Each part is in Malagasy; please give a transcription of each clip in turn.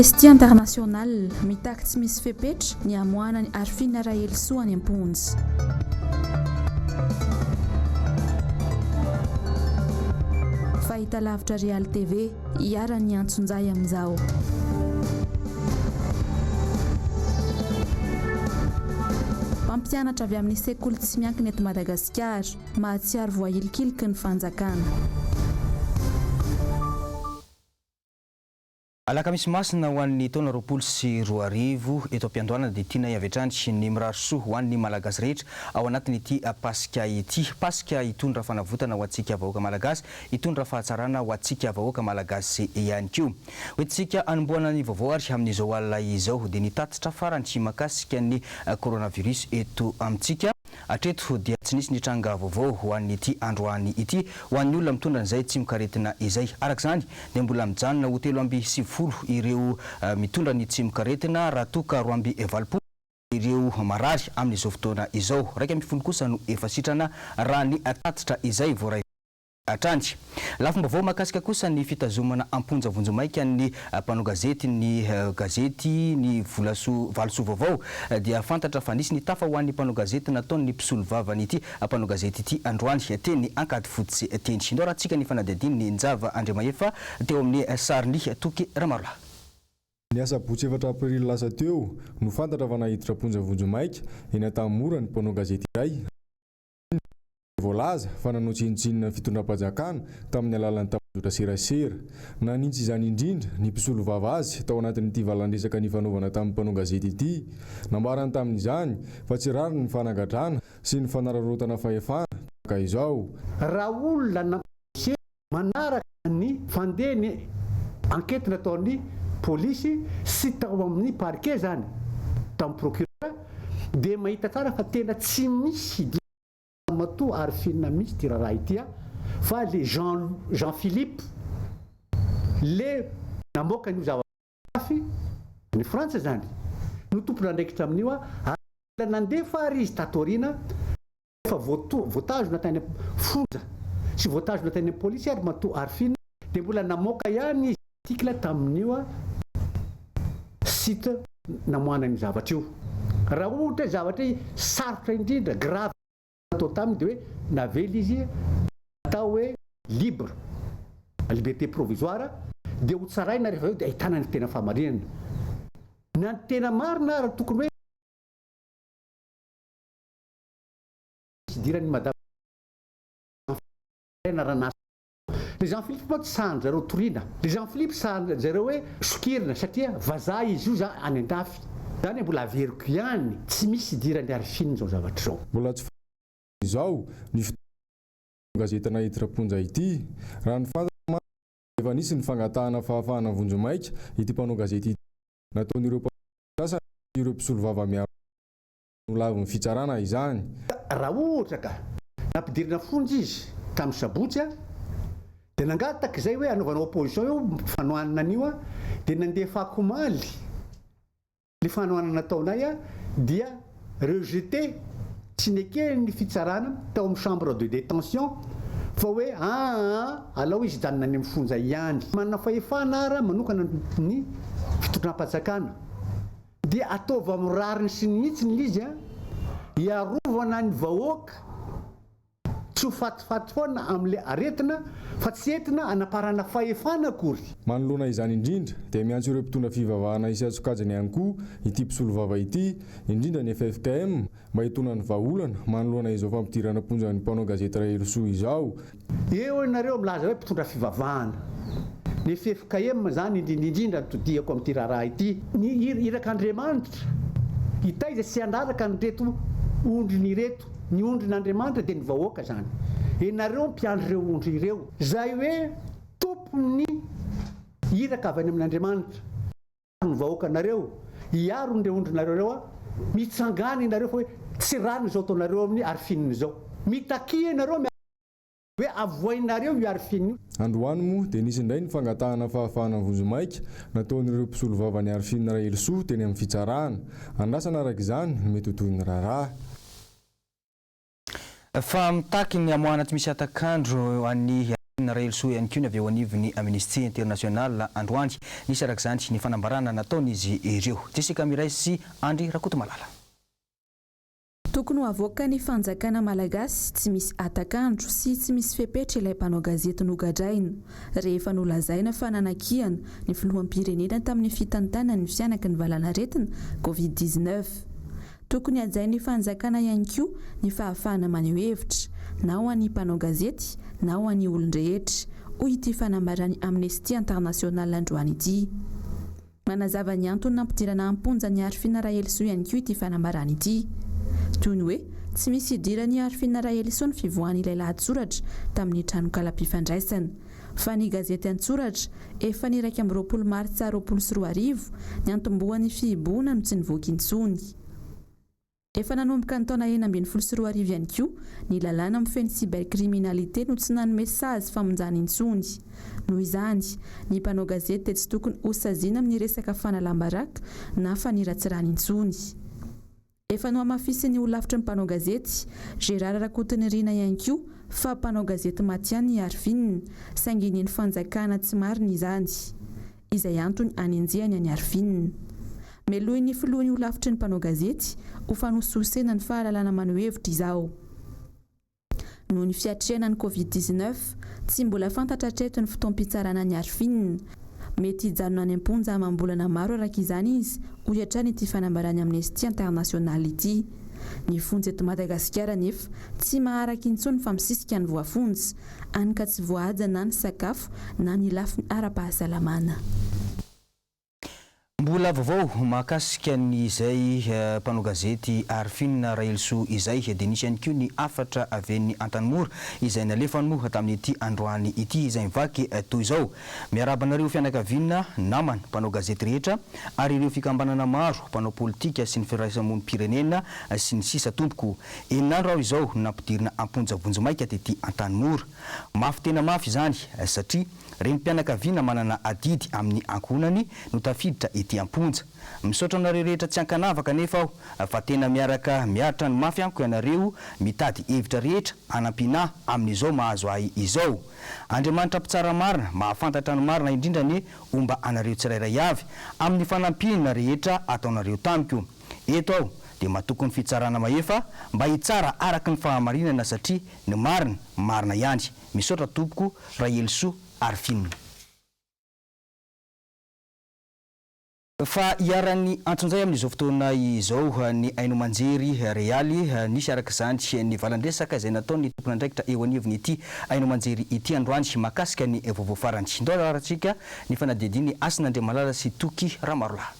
Amnesty International, mitaky tsy misy fepetra ny hamoahana an'i Arifina Rahelisoa any am-ponja. Fahitalavitra Real TV, iharan'ny antsonjay amin'izao. Mpampianatra avy amin'ny sekoly tsy miankina eto Madagasikara, mahatsiaro voahilikiliky ny fanjakana. Alakamisy masina ho an'ny taona 2020 eto am-piandohanana dia tianay avy hatrany ny mirary soa ho an'ny Malagasy rehetra ao anatin'ity Paska ity. Paska hitondra fanavotana ho antsika vahoaka Malagasy, hitondra fahatsarana ho antsika vahoaka Malagasy ihany koa. Hoentintsika hanombohana ny vaovao ary amin'izao alina izao dia ny tatitra farany mahakasika ny coronavirus eto amintsika. Hatreto dia tsy nisy ny tranga vaovao ho an'ity androany ity ho an'ny olona mitondra an'izay tsimokaretina izay. Araka izany dia mbola mijanona ho 93 ireo mitondra ny tsimokaretina raha toa ka 82 ireo marary amin'izao fotoana izao. 11 kosa no efa sitrana raha ny tatitra izay voaray. Hatrany. Lafim-baovao mahakasika kosa ny fitazomana am-ponja vonjimaika ny mpanao gazety ny gazety ny Volasoa Valosoa Vaovao dia fantatra fa nisy ny tafa ho an'ny mpanao gazety nataon'ny mpisolovavan'ity mpanao gazety ity androany teny Ankadifotsy teny. Indao rahantsika ny fanadihadian'i Njava Andriamahefa teo amin'ny sarin'i Toky Ramarolahy. Ny asabotsy efatra aprily lasa teo no fantatra fa naiditra am-ponja vonjimaika eny Antanimora ny mpanao gazety iray. Voalaza fa nanao tsinontsinona ny fitondram-panjakana tamin'ny alalan'ny tambajotra serasera. Nanintsy izany indrindra ny mpisolovava azy tao anatin'ity valan-dresaka nifanaovana tamin'ny mpanao gazety ity. Nambarany tamin'izany fa tsy rariny ny fanagadrana sy ny fanararaotana fahefana tahaka izao. Raha olona nampiseho manaraka ny fandehan'ny enquête nataon'ny polisy sy tao amin'ny parquet zany, tamin'ny procureur dia mahita tsara fa tena tsy misy idirana matoa ary finina mihitsy ity raharaha ity a! fa le Jean Jean Philippe le namoaka an'io zava-mafy any Frantsa zany no tompon'andraikitra amin'io a! ary nandefa ary izy tato aoriana Efa voatazona tany am-fonja sy voatazona tany amin'ny polisy ary matoa Arfin dia mbola namoaka ihany izy article tamin'io site namoahana an'io zavatra io. Raha ohatra hoe zavatra sarotra indrindra, grave natao taminy dia hoe navela izy atao hoe libre, liberté provisoire, dia ho tsaraina rehefa avy eo dia ahitana ny tena fahamarinana. Na ny tena marina ary tokony hoe. Hidiran'i madame Jean Ranasa. Le Jean Philippe moa tsy sahan zareo toriana. Le Jean Philippe sahan zareo hoe sokirina satria vazaha izy io za any andafy. Zany mbola averiko ihany tsy misy idiran'i Arifin izao zavatra izao. Mbola tsy fantatra izao ny fotoana gazety naiditra am-ponja ity. Raha ny fantatra mantsy dia efa nisy ny fangatahana fahafahana vonjimaika ity mpanao gazety ity nataon'ireo mpanao gazety sasany sy ireo mpisolovava miaro Nolavin'ny fitsarana izany. Raha ohatra ka nampidirina fonja izy tamin'ny sabotsy dia nangataka izay hoe hanaovana opposition io fanohanana an'io dia nandefako omaly ny fanohanana nataonay dia rejeté tsy neken'ny fitsarana tao amin'ny chambre de détention fa hoe aa alao izy hijanona any amin'ny fonja ihany. Manana fahefana ara manokana ny fitondram-panjakana. Dia ataovy amin'ny rariny sy ny hitsiny ilay izy an, hiarovana ny vahoaka tsy ho fatifaty foana amin'ilay aretina fa tsy entina hanaparana fahefana akory. Manoloana izany indrindra dia miantso ireo mpitondra fivavahana isan-tsokajiny ihany koa ity mpisolovava ity, indrindra ny ffkm, mba hitondra ny vahaolana manoloana izao fampidirana am-ponja ny mpanao gazety Raherisoa izao. Eo ianareo milaza hoe mpitondra fivavahana. Ny ffkm izany indrindra indrindra no todihako amin'ity raharaha ity. Ny irak'Andriamanitra hitaiza sy handraraka an'ireto ondriny ireto. Ny ondrin'Andriamanitra dia ny vahoaka izany. Ianareo mpiandry ireo ondry ireo. Izay hoe tompon'ny iraka avy any amin'Andriamanitra. Hiaro ny vahoakanareo, hiaro an'ireo ondrinareo ireo aho, mitsangàna ianareo fa hoe tsy rariny izao ataonareo amin'ny Arifin izao. Mitakia ianareo hoe avoahinareo io Arifin io. Androany moa dia nisy indray ny fangatahana fahafahana vonjimaika nataon'ireo mpisolovavan'i Arifin Rahelisoa teny amin'ny fitsarana. Andrasana araka izany ny mety ho tohin'ny raharaha. Fa mitaky ny hamoahana tsy misy hatak'andro an'i. Arifina Rahelisoa ihany koa ny avy eo anivon'ny Amnesty International androany. Nisy araka izany ny fanambarana nataon'izy ireo. Jessica Miray sy Andry Rakotomalala. Tokony ho avoakan'ny fanjakana malagasy tsy misy hatak'andro sy tsy misy fepetra ilay mpanao gazety nogadraina rehefa nolazaina fa nanakiana ny filoham-pirenena tamin'ny fitantanany ny fihanaky ny valanaretina Covid 19. Tokony hajain'ny fanjakana ihany koa ny fahafahana maneho hevitra, na ho an'ny mpanao gazety na ho an'ny olon-drehetra, hoy ity fanambaran'ny Amnesty International androany ity. Manazava ny antony nampidirana am-ponja an'i Arifina Rahelisoa ihany koa ity fanambarana ity. Toy ny hoe tsy misy idiran'i Arifina Rahelisoa ny fivoahan'ilay lahatsoratra tamin'ny tranokalam-pifandraisana. Fa ny gazety an-tsoratra, efa ny 21 martsa 2020, niantombohan'ny fihibohana no tsy nivoaka intsony. Efa nanomboka ny taona 2016 ihany koa ny lalàna mifehy ny cybercriminalité no tsy nanome sazy famonjana intsony. Noho izany, ny mpanao gazety dia tsy tokony hosaziana amin'ny resaka fanalam-baraka na faniratsirana intsony. Efa nohamafisin'ny holafitry ny mpanao gazety, Gérard Rakotonirina ihany koa fa mpanao gazety matihanina i Arvin, saingy inian'ny fanjakana tsy marina izany. izay antony anenjehany an'i Arvin. Melohin'ny filohan'ny holafitry ny mpanao gazety ho fanosihosena ny fahalalana maneho hevitra izao. Noho ny fiatrehana ny Covid 19, tsy mbola fantatra hatreto ny fotoam-pitsarana an'i Arvin. Mety hijanona any am-ponja amam-bolana maro araka izany izy, hoy hatrany ity fanambaran'ny Amnesty International ity. Ny fonja eto Madagasikara anefa tsy maharaka intsony fa misisika ny voafonja. Any ka tsy voahaja na ny sakafo na ny lafiny ara-pahasalamana. Mbola vaovao mahakasika ny izay mpanao gazety Arifin Rahelisoa izay dia nisy ihany koa ny hafatra avy eny Antanimora izay nalefany moa tamin'ity androany ity izay mivaky toy izao, Miarahaba anareo fianakaviana, namana, mpanao gazety rehetra ary ireo fikambanana maro, mpanao politika sy ny firaisamonim-pirenena sy ny sisa tompoko. Enin'andro aho izao no nampidirina am-ponja vonjimaika tety Antanimora. Mafy tena mafy izany satria renim-pianakaviana manana adidy amin'ny ankohonany no tafiditra ety am-ponja. Misaotra anareo rehetra tsy ankanavaka anefa aho fa tena miaraka miaritra ny mafy amiko ianareo mitady hevitra rehetra hanampiana ahy amin'izao mahazo ahy izao. Andriamanitra mpitsara marina mahafantatra ny marina indrindra anie homba anareo tsirairay avy amin'ny fanampiana rehetra ataonareo tamiko. Eto aho dia matoky ny fitsarana mahefa mba hitsara araka ny fahamarinana satria ny marina, marina ihany. Misaotra tompoko Rahelisoa Arifin. Fa iharan'ny antsonjay amin'izao fotoana izao ny haino aman-jery Realy. Nisy araka izany ny valan-dresaka izay nataon'ny tompon'andraikitra eo anivon'ity haino aman-jery ity androany mahakasika ny vaovao farany. Ndao arahantsika ny fanadihadian'i Hasina Andriamalala sy Toky Ramarolahy.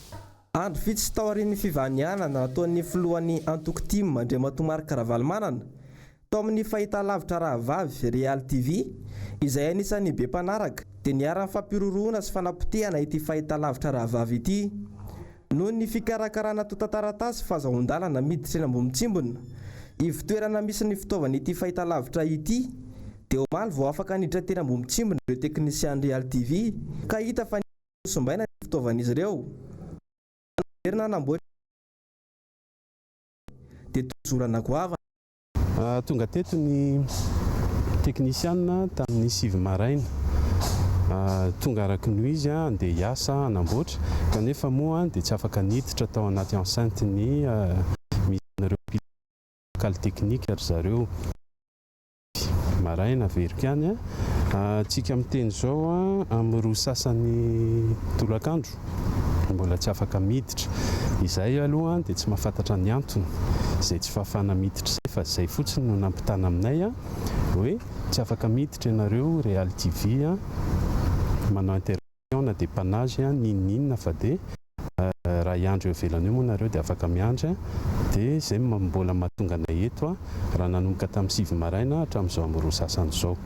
Andro vitsy taorian'ny fivahinianana nataon'ny filohan'ny antoko tim, Andriamatoa Marc Ravalomanana, tao amin'ny fahitalavitra rahavavy, Real TV, izay anisan'ny be mpanaraka, dia niharan'ny fampihorohoroana sy fanapotehana ity fahitalavitra rahavavy ity. Noho ny fikarakarana antontan-taratasy fahazahoan-dalana miditra eny Ambohimitsimbina, ivotoerana misy ny fitaovan'ity fahitalavitra ity, dia omaly vao afaka niditra teny Ambohimitsimbina ireo teknisian'ny Real TV, ka hita fa Nosimbaina ny fitaovan'izy ireo. Naverina nanamboatra dia tojo olana goavana. Tonga teto ny teknisianina tamin'ny sivy maraina. Tonga araka ny ho izy handeha hiasa hanamboatra kanefa moa dia tsy afaka niditra tao anaty enceinte ny misy an'ireo local technique ry zareo. Maraina averiko ihany a. Tsika miteny izao a, amin'ny roa sasany tolakandro mbola tsy afaka miditra. Izahay aloha dia tsy mahafantatra ny antony izay tsy fahafahana miditra izay fa izay fotsiny no nampitana aminay a, hoe tsy afaka miditra ianareo Real TV a, manao intervention na depannage n'inon'inona fa dia Raha hiandry eo ivelany eo moa nareo dia afaka miandry dia izay no mbola mahatonga anay eto raha nanomboka tamin'ny sivy maraina hatramin'izao amin'ny roa sasany izao.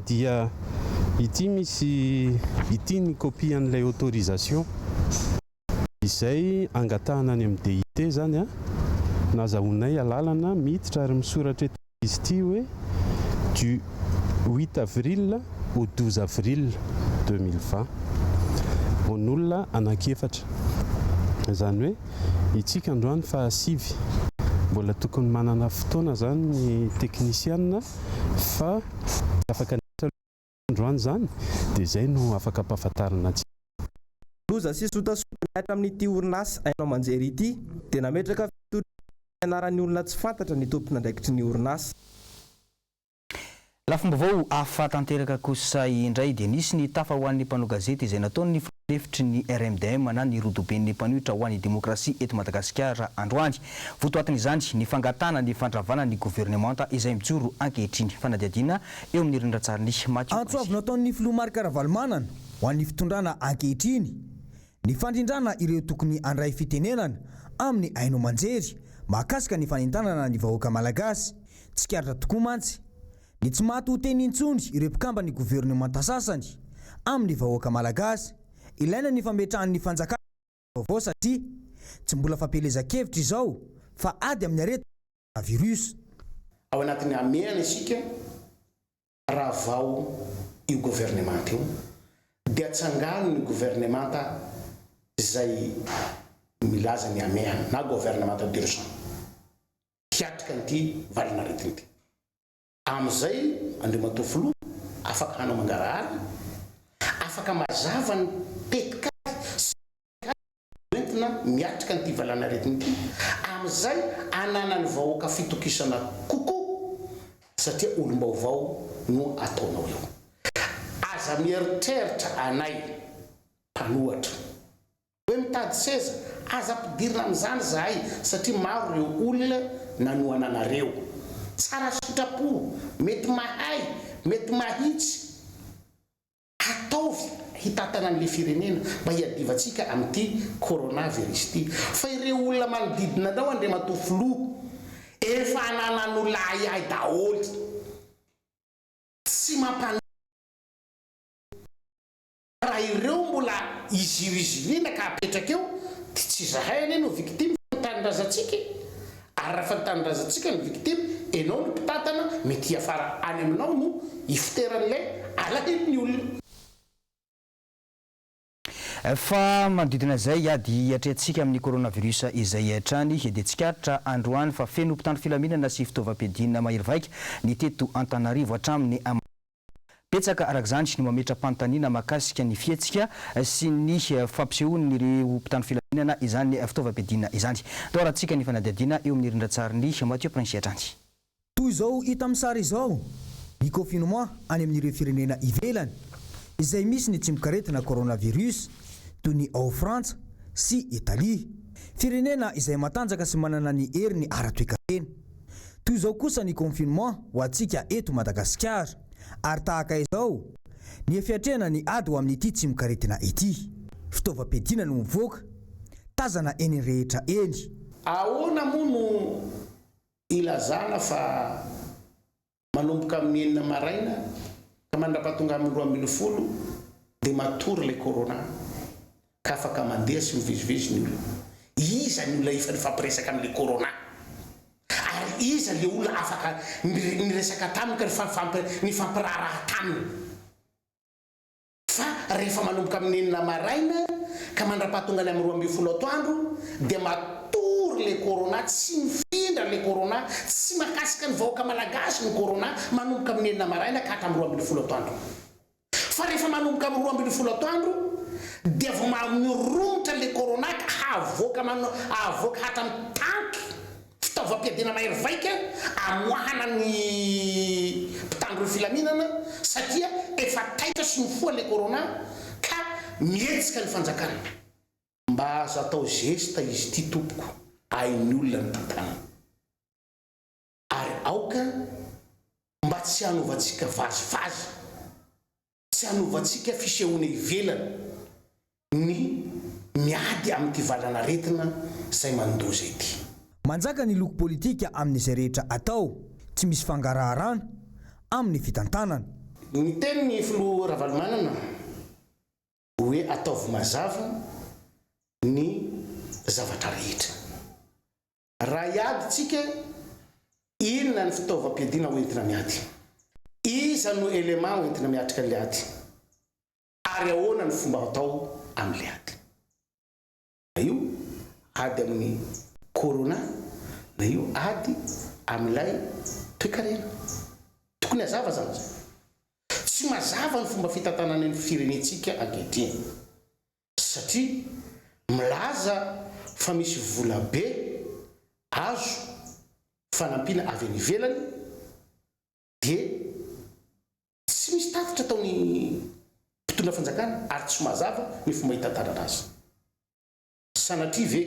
Dia ity misy ity ny copie an'ilay autorisation izay angatahana any amin'ny DIT izany nazahoanay alalana miditra ary misoratra eto Izy ity hoe du huit avril au 12 avril 2020 ho an'olona anankiefatra. Izany hoe itsika androany faha sivy. Mbola tokony manana fotoana izany ny teknisiana fa tsy afaka niditra aloha androany izany dia izay no afaka ampahafantarina antsika. Loza sy sotasota mihatra amin'ity orinasa haino aman-jery ity dia nametraka fitoriana amin'ny anaran'ny olona tsy fantatra ny tompon'andraikitry ny orinasa. Lafim-baovao hafa tanteraka kosa indray dia nisy ny tafa ho an'ny mpanao gazety izay nataon'ny filoha lefitry ny RMDM na ny Rodoben'ny mpanohitra ho an'ny demokrasia eto Madagasikara androany. Votoatin'izany ny fangatahana ny fandravana ny governemanta izay mijoro ankehitriny. Fanadihadiana eo amin'ny rindran-tsarin'i Mathieu Antso avo Prince. nataon'ny filoha Marc Ravalomanana ho an'ny fitondrana ankehitriny ny fandrindrana ireo tokony handray fitenenana amin'ny haino aman-jery mahakasika ny fanentanana ny vahoaka malagasy. Tsikaritra tokoa mantsy ny tsy maty ho teny intsony ireo mpikamban'ny governemanta sasany amin'ny vahoaka malagasy. Ilaina ny fametrahan'ny fanjakana vaovao satria tsy mbola fampielezan-kevitra izao fa ady amin'ny aretina coronavirus. Ao anatin'ny hamehana isika raha vao io governemanta io dia atsangano ny governemanta izay milaza ny hamehana na governemanta d'urgence. hiatrika an'ity valin'aretina ity. Amin'izay Andriamatoa Filoha afaka hanao mangarahara, afaka mazava ny tetikady sy paikady hoentina miatrika an'ity valan'aretina ity, amin'izay ananan'ny vahoaka fitokisana kokoa satria olom-baovao no ataonao eo. Aza mieritreritra anay mpanohatra. Hoe mitady seza, aza ampidirina amin'izany izahay satria maro ireo olona nanohana anareo. Tsara sitrapo, mety mahay, mety mahitsy. Ataovy hitantana an'ilay firenena mba hiadivantsika amin'ity corona virus ity. Fa ireo olona manodidina anao Andriamatoa Filoha, efa ananan'olona ahiahy daholo. Tsy mampanohitra. Raha ireo mbola iziriziriana ka apetraka eo dia tsy izahay anie no victime fa ny tanindrazantsika e! Ary raha fa ny tanindrazantsika no victime, enao no mpitantana, mety hiafara any aminao no hifoteran'ilay alahelon'ny olona. Fa manodidina izay ady iatrehantsika amin'ny coronavirus izay hatrany dia tsikaritra androany fa feno mpitandro filaminana sy fitaovam-piadiana mahery vaika ny teto Antananarivo hatramin'ny Betsaka araka izany no mametra-panontaniana mahakasika ny fihetsika sy ny fampisehoan'ireo mpitandro filaminana izany fitaovam-piadiana izany. Ndao arahantsika ny fanadihadiana eo amin'ny rindran-tsarin'i Mathieu Prince hatrany. Toy izao hita amin'ny sary izao ny confinement any amin'ireo firenena ivelany izay misy ny tsimokaretina coronavirus toy ny ao Frantsa sy Italia. Firenena izay matanjaka sy manana ny heriny ara-toekarena. Toy izao kosa ny confinement ho antsika eto Madagasikara. Ary tahaka izao ny fiatrehana ny ady ho amin'ity tsimokaretina ity. Fitaovam-piadiana no mivoaka, tazana eny rehetra eny. Ahoana moa no ilazana fa manomboka amin'ny enina maraina ka mandrapatonga amin'ny 12 dia matory ilay corona ka afaka mandeha sy mivezivezy ny olona? Iza ny olona efa nifampiresaka amin'ilay corona? Ary iza ilay olona afaka niresaka taminy ka nifampiraharaha taminy? Fa rehefa manomboka amin'ny enina maraina ka mandra-pahatongany amin'ny 12 atoandro dia matory le corona, tsy mifindra le corona, tsy mahakasika ny vahoaka malagasy ny corona manomboka amin'ny enina maraina ka hatramin'ny 12 atoandro. Fa rehefa manomboka amin'ny 12 atoandro dia vao miromotra le corona ka havoaka havoaka hatramin'ny tanky Fitaovam-piadiana mahery vaika amoahana ny mpitandro ny filaminana satria efa taitra sy mifoha le corona ka mihetsika ny fanjakana. Mba aza atao geste izy ity tompoko, hain'ny olona ny tantanana. Ary aoka mba tsy hanaovantsika vazivazy. Tsy hanovantsika fisehoana ivelany ny miady amin'ity valan'aretina izay mandoza ity. Manjaka ny loko politika amin'izay rehetra atao, tsy misy fangaraharana amin'ny fitantanana. Niteny ny filoha Ravalomanana hoe ataovy mazava ny zavatra rehetra. Raha hiady tsika, inona ny fitaovam-piadiana ho entina miady? Iza no élément ho entina miatrika an'ilay ady? Ary ahoana ny fomba atao amin'ilay ady? Io ady amin'ny corona Na io ady amin'ilay toekarena. Tokony hazava izany izay. Tsy mazava ny fomba fitantanana ny firenentsika ankehitriny. Satria milaza fa misy vola be azo fanampiana avy any ivelany dia tsy misy tatitra ataon'ny mpitondra fanjakana ary tsy mazava ny fomba hitantanana azy. Sanatria ve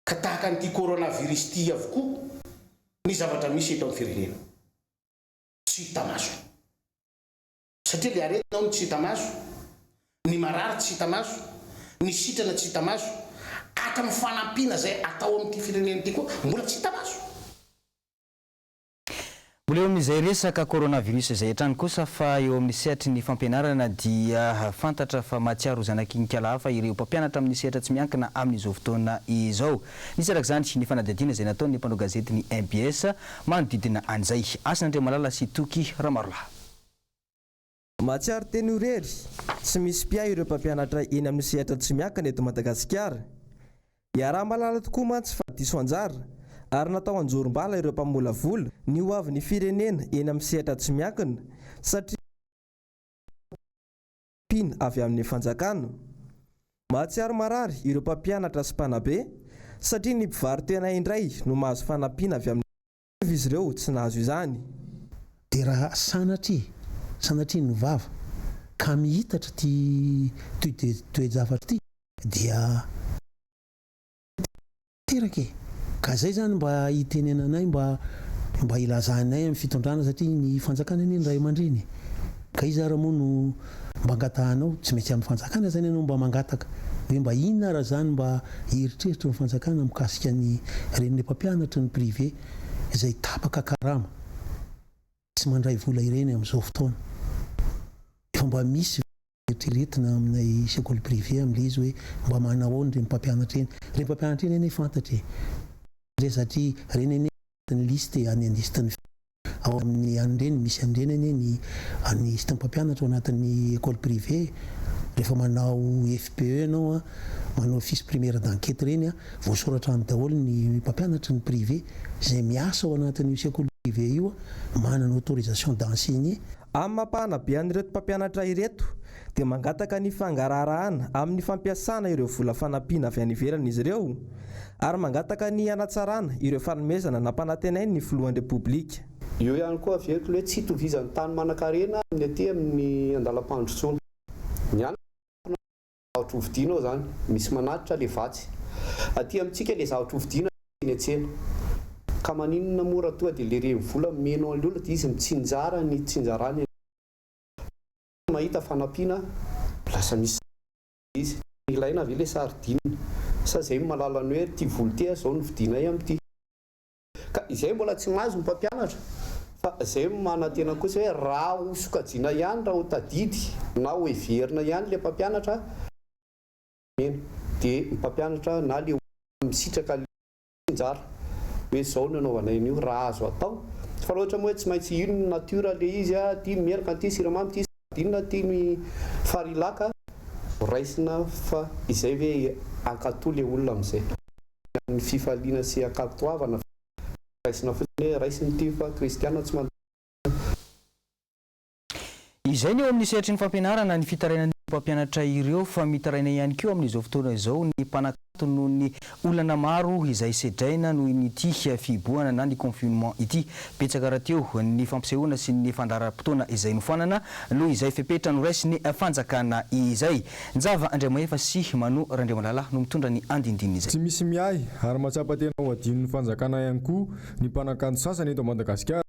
ka tahaka an'ity coronavirus ity avokoa ny zavatra misy eto amin'ny firenena? Tsy hita maso. Satria le aretina hono tsy hita maso, ny marary tsy hita maso, ny sitrana tsy hita maso, hatramin'ny fanampiana izay atao amin'ity firenena ity koa mbola tsy hita maso. Mbola eo amin'izay resaka coronavirus izay hatrany kosa fa eo amin'ny sehatry ny fampianarana dia fantatra fa mahatsiaro ho zanak'inkala hafa ireo mpampianatra amin'ny sehatra tsy miankina amin'izao fotoana izao. Nisy araka izany ny fanadihadiana izay nataon'ny mpanao gazetin'ny mbs manodidina an'izay. Hasina Andriamalala sy Toky Ramarolahy. Mahatsiaro tena ho irery, tsy misy mpiahy ireo mpampianatra eny amin'ny sehatra tsy miankina eto Madagasikara. Iaraha-mahalala tokoa mantsy fa diso anjara ary natao anjorom-bala ireo mpamolavola ny ho avin'ny firenena eny amin'ny sehatra tsy miankina satria fanampiana avy amin'ny fanjakana. Mahatsiaro marary ireo mpampianatra sy mpanabe satria ny mpivaro-tena indray no mahazo fanampiana avy amin'ny. Izy ireo tsy nahazo izany. Dia raha sanatria, sanatria ny vava ka mihitatra ity toe-javatra ity dia tanteraka e! Ka zay zany mba hitenenanay mba mba hilazanay amin'ny fitondrana satria ny fanjakana anie ny ray aman-dreny e! Ka iza ara moa no mba angatahanao? Tsy maintsy amin'ny fanjakana zany ianao mba mangataka hoe mba inona ara zany mba eritreritry ny fanjakana mikasika ny reny mpampianatry ny privé izay tapaka karama tsy mandray vola ireny amin'izao fotoana. Efa mba misy ve eritreretina aminay sekoly privé amin'ilay izy hoe mba manahoana ireny mpampianatra ireny? Ireny mpampianatra ireny anie fantatra e! Satria ireny anie anatin'ny liste any liste-n'ny Ao amin'ny an'ireny misy an'ireny anie ny an'ny système mpampianatra ao anatin'ny école privée e. Rehefa manao FPE ianao an, manao fiche primaire d'enquête ireny an, voasoratra any daholo ny mpampianatry ny privé izay miasa ao anatin'io sekoly privé io an, manana autorisation d'enseigner. Amin'ny maha mpanabe an'ireto mpampianatra ireto dia mangataka ny fangaraharahana amin'ny fampiasana ireo vola fanampiana avy any ivelany izy ireo ary mangataka ny hanatsarana ireo fanomezana nampanantenainy ny filohan'ny Repoblika. Eo ihany koa averiko ilay hoe tsy itovizan'ny tany manankarena amin'ny aty amin'ny andalam-pandrosoana. Ny any zavatra hovidiana ao izany, misy manatitra ilay vatsy. Aty amintsika ilay zavatra hovidiana eny an-tsena. Ka maninona moa raha tonga dia ilay renivola omenao an'ilay olona dia izy mitsinjara ny tsinjarany. Mahita fanampiana lasa misy izy. Ilaina ve le sardine? Sa zay no mahalala ny hoe ty voly ty zao no vidinay amin'ity? Ka izay mbola tsy mahazo ny mpampianatra fa zay no manantena kosa hoe raha ho sokajiana ihany raha ho tadidy na ho heverina ihany le mpampianatra mena de ny mpampianatra na le olona misitraka le Anjara hoe zao no anaovanay an'io raha azo atao fa raha ohatra moa hoe tsy maintsy ino ny nature le izy a, ty menaka, ty siramamy, ty sardine, ty ny farilac raisina fa izay ve hankato le olona amizay amin'ny fifaliana sy ankatoavana fa raisina fotsiny hoe raisina ity fa kristiana tsy manao Izay ny eo amin'ny sehatry ny fampianarana, ny fitarainan'ireo mpampianatra ireo fa mitaraina ihany koa amin'izao fotoana izao ny mpanakanto noho ny olana maro izay sedraina noho ity fihibohana na ny confinement ity. Betsaka rahateo ny fampisehoana sy ny fandaharam-potoana izay nofoanana noho izay fepetra noraisin'ny fanjakana izay. Njava Andriamahefa sy Mano Randriamalala no mitondra ny andindinin'izay. Tsy misy miahy ary mahatsapa tena ho adinon'ny fanjakana ihany koa ny mpanakanto sasany eto Madagasikara.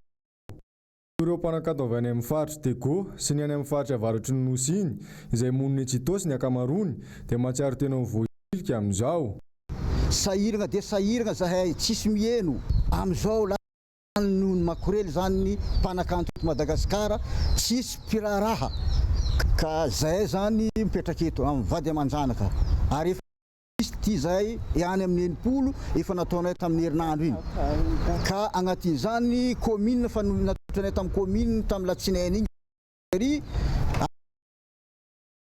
Ireo mpanakanto avy any amin'ny faritr'i Diego sy ny any amin'ny faritra avaratry ny Nosy iny, izay monina etsy Itaosy ny ankamaroany, dia mahatsiaro tena ho voahilika amin'izao. Sahiragna dia sahiragna zahay, tsisy miheno amizao lany noho ny makorely zany ny mpanakanto eto Madagascar, tsisy mpiraharaha ka zahay zany mipetraka eto amin'ny vady aman-janaka ary efa Misy ity izay any amin'ny 60 efa nataonay tamin'ny herinandro iny ka agnatin'izany commune fa natolotranay tamin'ny commune tamin'ny latsinainy iny ary.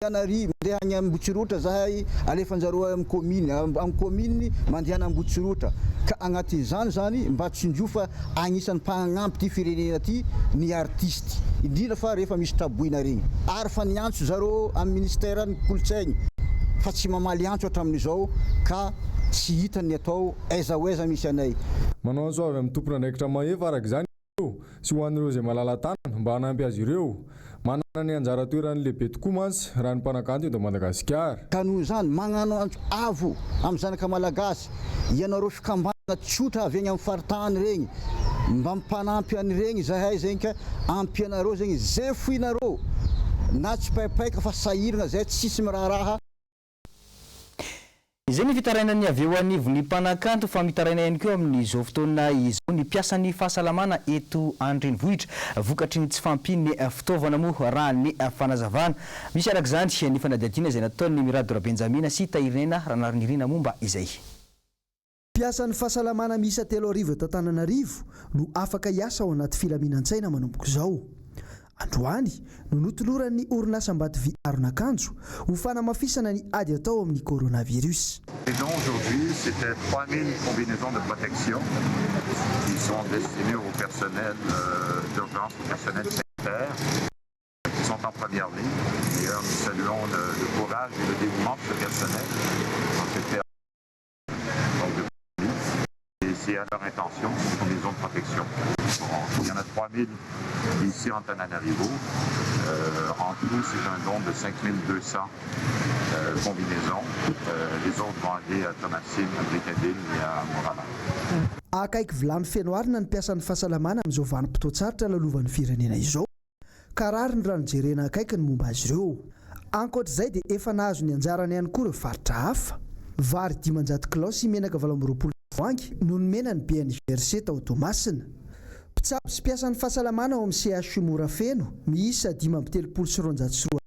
Mandehana ary, mandeha agny Ambotsirotra zahay, alefanjareo am commune, am commune mandehana Ambotsirotra, ka agnatin'izany zany mba tsinjo fa agnisan'ny mpagnampy ty firenena ty ny artiste, indrindra fa rehefa misy traboina regny, ary fa niantso zareo am ministère ny kolontsaigny fa tsy mamaly antso hatramin'izao ka tsy hita ny atao, aiza ho aiza misy anay. Manao antso avy amin'ny tompon'andraikitra mahefa araka izany ireo sy ho an'ireo izay malala-tanana mba hanampy azy ireo. Manana ny anjara toerany lehibe tokoa mantsy raha ny mpanakanto eto Madagasikara. Ka noho izany, magnano antso avo amin'ny zanaka Malagasy, ianareo fikambanana tsotra avy egny amin'ny faritany regny, mba mpanampy an'iregny zahay zegny ka ampianareo zegny ze foinareo na tsipaipaika fa sahiragna zay tsisy miraharaha. Izay ny fitarainan'ny avy eo anivon'ny mpanakanto fa mitaraina ihany koa amin'izao fotoana izao ny mpiasan'ny fahasalamana eto an-drenivohitra vokatry ny tsy fahampian'ny fitaovana moa raha ny fanazavana. Misy araka izany ny fanadihadiana izay nataon'i Mirado Rabenjamina sy Tahirinena Ranarinirina momba izay. Mpiasan'ny fahasalamana miisa 3000 eto Antananarivo no afaka hiasa ao anaty filaminan-tsaina manomboka izao. Androany no notoloran'ny orinasa Ambatovy aron'akanjo ho fanamafisana ny ady atao amin'ny coronavirus. Les dons aujourd'hui, c'était 3000 combinaisons de protection qui sont destinées au personnel d'urgence, au personnel sanitaire qui sont en première ligne. D'ailleurs, nous saluons le, le courage et le dévouement de ce personnel dans cette période donc de pandémie. Et c'est à leur intention, ces combinaisons de protection. Bon, il y en a 3000 ici en Tananarivo. En tout, c'est un don de 5200 combinaisons. Les autres vont aller à Toamasina, à Brickaville et à Morala. Akaiky vilany feno arina ny mpiasan'ny fahasalamana amin'izao vanim-potoan-tsarotra lalovan'ny firenena izao, ka rariny raha nojerena akaiky ny momba azy ireo. Ankoatra izay dia efa nahazo ny anjarany ihany koa ireo faritra hafa. Vary 500 kilao sy menaka 28 tavoahangy no nomena ny BNGRC tao Toamasina. Mpitsabo sy mpiasan'ny fahasalamana ao amin'ny CHU Morafeno miisa 235.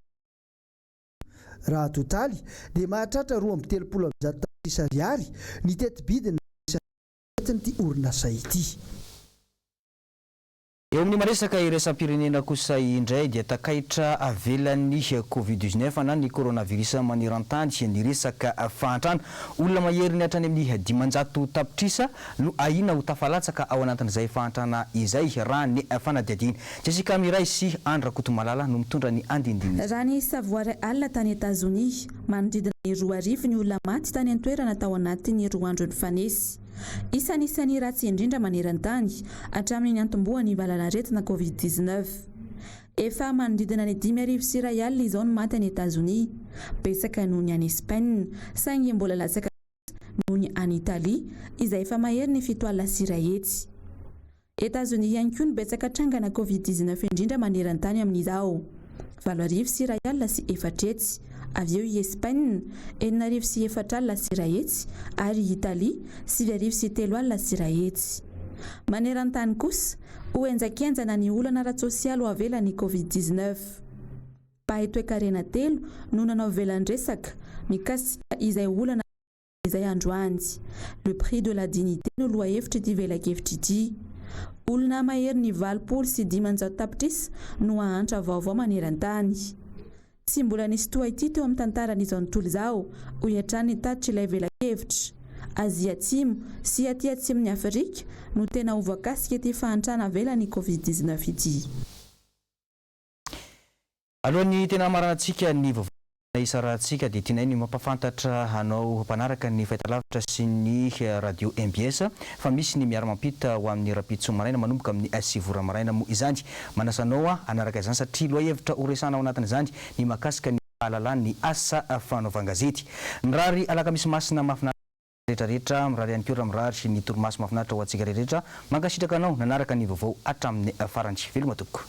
Raha atotaly dia mahatratra 132 tapitrisa ariary ny teti-bidiny entin'ity orinasa ity. Eo amin'ny maresaka iraisam-pirenena kosa indray dia takaitra avelan'ny Covid 19 na ny coronavirus maneran-tany ny resaka fahantrana. Olona maheriny hatrany amin'ny 500 tapitrisa no ahiana ho tafalatsaka ao anatin'izay fahantrana izay raha ny fanadihadiana. Jessica Miray sy Andry Rakotomalala no mitondra ny andinindininy. Raha ny savoara alina tany Etazonia, manodidina ny 2000 ny olona maty tany an-toerana tao anatin'ny 2 andro nifanesy. Isan'isan'ny ratsy indrindra maneran-tany hatramin'ny niantombohan'ny valanaretina Covid 19. Efa manodidina ny 1051 izao ny maty any Etazonia, betsaka noho ny any Espaina, saingy mbola latsaka noho ny any Italia, izay efa mahery ny 170. Etazonia ihany koa no betsaka trangana Covid 19 indrindra maneran-tany amin'izao, 108 804. Avy eo i Espaina, 1 604 600, ary i Italia, 1 903 100. Maneran-tany kosa, ho henjakenjana ny olana ara-tsosialy ho avelan'ny Covid 19. Mpahay toekarena telo no nanao velan-dresaka mikasika izay olana izay androany. Le prix de la dignité no lohahevitra ity velakevitra ity. Olona mahery ny 580 tapitrisa no hahantra vaovao maneran-tany. Tsy mbola nisy toa ity teo amin'ny tantaran'izao tontolo izao, hoy hatrany ny tatitra ilay velakevitra. Azia Atsimo sy aty atsimon'ny Afrika no tena ho voakasika ity fahantrana avelan'ny Covid 19 ity. Alohan'ny tena hamaranantsika ny vaovao isarahantsika dia tianay ny mampafantatra anao mpanaraka ny fahitalavitra sy ny radio MBS fa misy ny miara-mampita ho amin'ny rahampitso maraina manomboka amin'ny 9 ora maraina moa izany. Manasa anao hanaraka izany satria lohahevitra ho resahana ao anatin'izany ny mahakasika ny fahalalan'ny asa fanaovan-gazety. Mirary alakamisy masina mahafinaritra rehetrarehetra, mirary ihany koa raha mirary ny torimaso mahafinaritra ho antsika rehetrarehetra. Mankasitraka anao nanaraka ny vaovao hatramin'ny farany. Veloma tompoko.